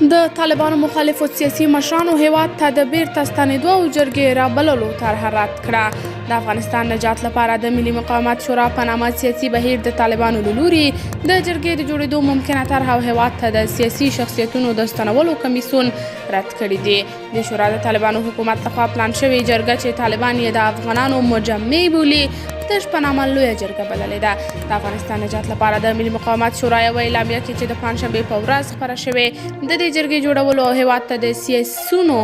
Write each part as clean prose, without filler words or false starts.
د طالبانو مخالفو سیاسي مشرانو هیواد ته د بیرته ستنېدو او جرګې رابللو طرحه رد کړه. د افغانستان نجات لپاره د ملي مقاومت شورا په نامه سیاسي بهیر د طالبانو له لوري د جرګې د جوړېدو ممکنه طرحه او هیواد ته د سیاسي شخصیتونو د ستنولو کمیسیون رد کړي دي. د شورا د طالبانو حکومت لخوا پلان شوې جرګه چې طالبان یې د افغانانو مجمع بولي، تش په نامه لویه جرګه بللې ده. د افغانستان نجات لپاره د ملي مقاومت شورا یوه اعلامیه کې چې د پنجشنبې په ورځ خپره شوې، د دې جرګې جوړولو او هیواد ته د سیاسیونو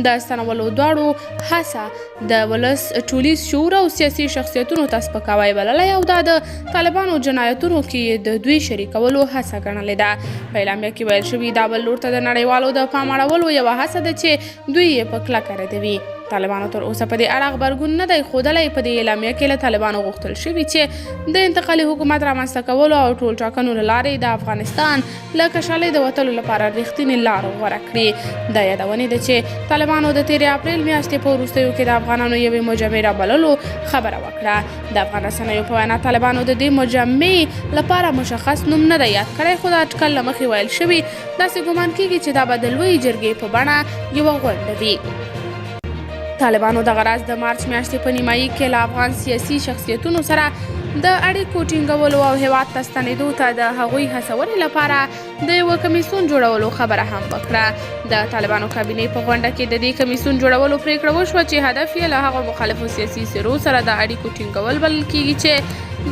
د ستنولو دواړو هڅه د ولس ټولیز شعور او سیاسي شخصیتونو ته سپکاوی بللی او دا د طالبانو جنایتونو کې د دوی شریکولو هڅه ګڼلې ده. په اعلامیه کې ویل شوي، دا بل لور ته د نړیوالو د پام اړولو یوه هڅه ده چې دوی یې په کلکه ردوي. طالبانو تر اوسه په دې اړه غبرګون نه دی ښودلی. په دې اعلامیه کې له طالبانو غوښتل شوي چې د انتقالي حکومت رامنځته کولو او ټولټاکنو له لارې د افغانستان له کشالې د وتلو لپاره رښتینې لار غوره کړي. د یادونې ده چې طالبانو د تېرې اپریل میاشتې په وروستیو کې د افغانانو یوې مجمع رابللو خبره وکړه. د افغان رسنیو په وینا، طالبانو د دې مجمع لپاره مشخص نوم نه دی یاد کړی، خو د اټکل له مخې ویل شوي، داسې ګومان کیږي چې دا به د لویې جرګې په بڼه یوه غونډه وي. طالبانو دغه راز د مارچ میاشتې په نیمایي کې له افغان سیاسي شخصیتونو سره د اړیکو ټینګولو او هیواد ته ستنېدو ته د هغوی هڅونې لپاره د یوه کمیسیون جوړولو خبره هم وکړه. د طالبانو کابینې په غونډه کې د دې کمیسیون جوړولو پریکړه وشوه چې هدف یې له هغو مخالفو سیاسي څېرو سره د اړیکو ټینګول بلل کیږي چې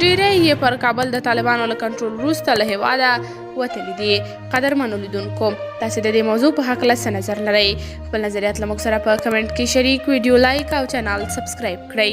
ډیری یې پر کابل د طالبانو له کنټرول وروسته له هیواده وتلي دي. قدرمنو لیدونکو، تاسو د دې موضوع په هکله څه نظر لرئ؟ خپل نظریات له موږ سره په کمنټ کې شریک، ویډیو لایک او چینل سبسکرایب کړئ.